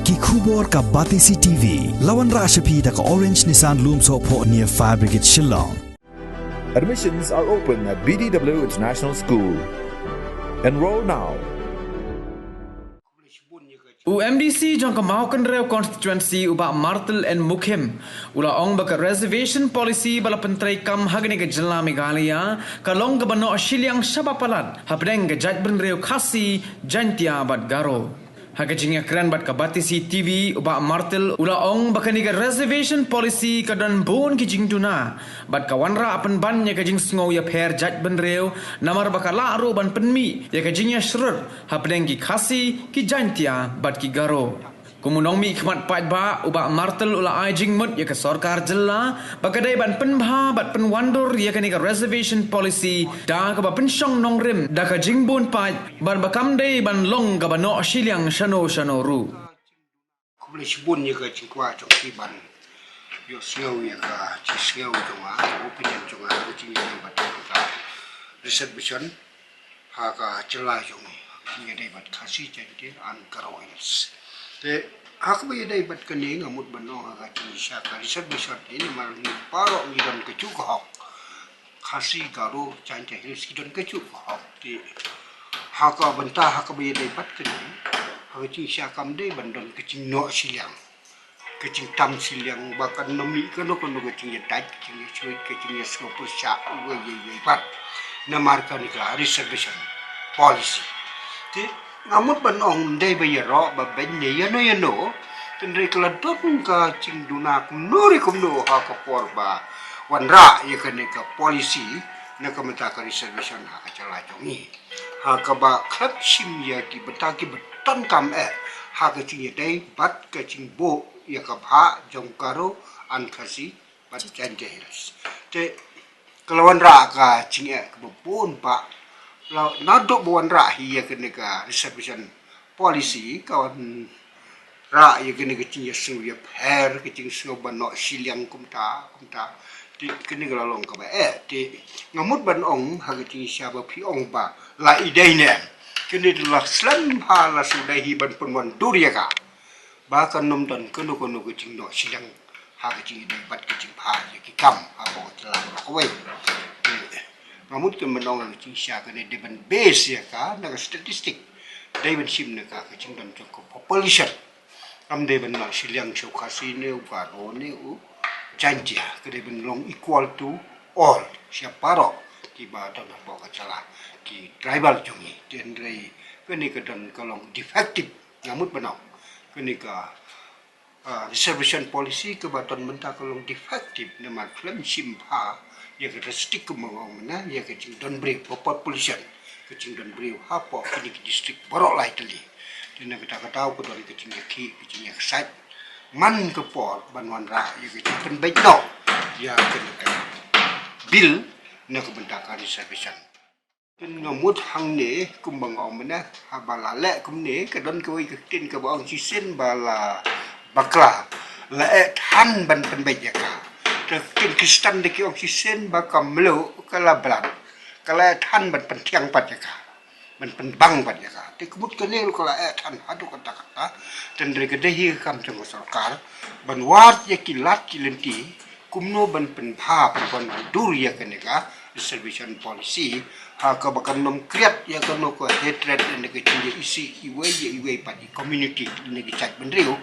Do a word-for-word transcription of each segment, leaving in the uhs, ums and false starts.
Ki khubor ka Batesi T V. La wanrah sha phi da ka Orange Nissan Lumsohphoh near Fire Brigade Shillong. Admissions are open at B D W International School. Enroll now. U M D C jong ka Mawkynrew constituency u Bah Martel N Mukhim u la ong ba ka reservation policy ba la pyntreikam ha kane ka jylla Meghalaya ka long kaba noh shiliang shaba palat hapdeng ka jaitbynriew Khasi, Jaintia bad Garo. Ha ka jingïakren bad ka Batesi T V u Bah Martel u la ong ba kane ka reservation policy ka don bun ki jingduna bad ka wanrah pynban ïa ka jingsngew ïapher jaitbynriew namar ba ka lah ruh ban pynmih ïa ka jingïashrut hapdeng ki Khasi, ki Jaintia bad ki Garo. Kum u nongmihkhmat paidbah u Bah Martel u la ai jingmut ïa ka sorkar jylla ba ka dei ban pynbha bad pynwandur ïa kane ka reservation policy da kaba pynshong nongrim da ka jingbun paid bad ba kam dei ban long kaba noh shiliang shano shano ruh. Khublei shibun ïa ka jingkwah jong phi ban ïohsngew ïa ka jingsngew jong nga, opinion jong nga, ka jingïaid bad ka reservation ha ka jylla jong ngi, ha ka jingïadei bad Khasi, Jaintia and Garo Hills. Te ha kaba ïadei bad kane nga mut ban ong ha ka jingshisha ka reservation hi namar ngi baroh ngi don kajuh ka hok. Khasi, Garo, Jaintia Hills ki don kajuh ka hok. Te ha ka bynta ha kaba ïadei bad kane, ha ka jingshisha kam dei ban don ka jingnoh shiliang, ka jingtam shiliang ba kan ym mih kano kano ka jingïadait, ka jingïashoit, ka jingïasngew pyrshah uwei ïa uwei pat namar kane ka reservation policy. Te nga mut ban ong ym dei ba ïaroh ba beiñ ne ïano ïano, hynrei ka la don ka jingduna kumno re kumno ha ka por ba wanrah ïa kane ka policy na ka bynta ka reservation ha ka jylla jong ngi. Ha kaba khlem shim ïa ki bynta kiba donkam eh ha ka jingïadei bad ka jingbuh ïa ka bhah jong Garo and Khasi bad Jaintia Hills. Te ka la wanrah ka jingeh kaba bun bah, la naduh ba wanrah hi ïa kane ka reservation policy ka wanrah ïa kane ka jingïasngew ïapher, ka jingsngew ba noh shiliang kumta kumta. Te kane ka la long kaba eh. Te nga mut ban ong ha ka jingshisha ba phi ong ba la i dei ne em, kane la slem ha la shu dei hi ban pynwandur ïa ka ba kan ym don kano kano ka jingnoh shiliang ha ka jingïadei bad ka jingbha ïa ki kam hapoh ka jylla baroh kawei. Te nga mut kin ban ong ha ka jingshisha kane dei ban base ïa ka na ka statistic, dei ban shim na ka ka jingdon jong ka population. Kam dei ban noh shiliang sha u Khasi ne u Garo ne u Jaintia, ka dei ban long equal to all sha baroh kiba don hapoh ka jylla, ki tribal jong ngi. Te hynrei kane ka don ka long defective, nga mut ban ong kane ka ah, reservation policy kaba don mynta ka long defective namar khlem shim bha ïa ka district kumba nga ong mynne, ïa ka jingdon briew, population, ka jingdon briew hapoh kine ki district baroh lai tylli. Te na kata ka daw ka don ka jingïakhih, ka jingïaksaid man ka por ban wanrah ïa ka jingpynbeit noh ïa kane ka bill na ka bynta ka reservation. Kin nga mut hangne kumba nga ong mynne, haba la leh kumne ka don kawei ka ktien kaba ong shisien ba la bakla, la eh than ban pynbeit ïa ka. Te ktien Khristan da ki ong shisien ba ka mluh ka la blat, ka la eh than ban pynthiang pat ïa ka, ban pynbang pat ïa ka. Te ka mut kane ruh ka la eh than haduh katta katta. Te hynrei ka dei hi ka kam jong ka sorkar ban wad ïa ki lad ki lynti kumno ban pynbha, pynwandur ïa kane ka reservation policy ha kaba kan ym khreh ïa kano ka hatred lane ka jingïaisih iwei ïa iwei pat i community lane ki jaitbynriew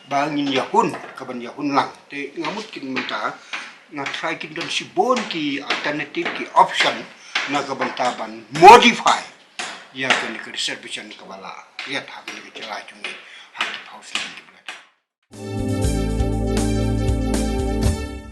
ba ngin ïahun, kaban ïahun lang. Te nga mut kin mynta nga try kin don shibun ki alternative, ki option na ka bynta ban modify ïa kane ka reservation kaba la khreh ha kane ka jylla jong ngi ha ki phew snem ki